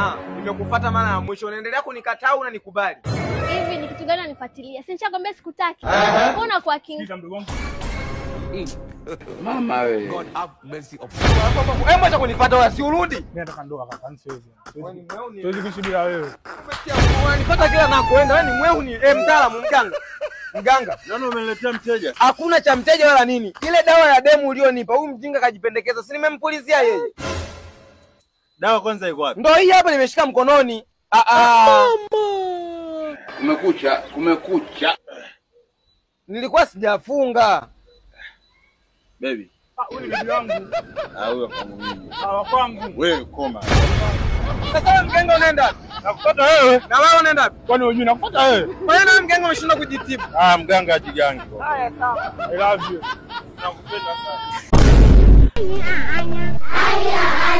Na nimekufuata mara ya mwisho, unaendelea kunikataa, unanikubali. Hivi ni kitu gani unanifuatilia? Si nishakwambia sikutaki. Mbona kwa king? Mama wewe. God have mercy upon us. Hebu acha kunifuata wewe, si urudi. Mimi nataka ndoa kaka, siwezi. Siwezi kuishi bila wewe. Unanifuata kila nakoenda. Wewe ni mwehu ni mtaalamu mganga. Mganga. Naona umeniletea mteja. Hakuna cha mteja wala nini. Ile dawa ya demu ulionipa, huyu mjinga kajipendekeza. Si nimempulizia yeye. Dawa kwanza iko wapi? Ndio hii hapa nimeshika mkononi. Kumekucha, kumekucha. Nilikuwa sijafunga. Baby. Ah, huyu ni bibi wangu. Ah, huyo kwangu mimi. Ah, kwangu. Wewe koma. Sasa wewe mganga unaenda wapi? Nakufuata wewe. Na wewe unaenda wapi? Kwani unajui nakufuata wewe? Kwa nini wewe mganga umeshindwa kujitibu? Ah, mganga ajigangi. Haya sawa. I love you. Nakupenda sana. Anya, anya.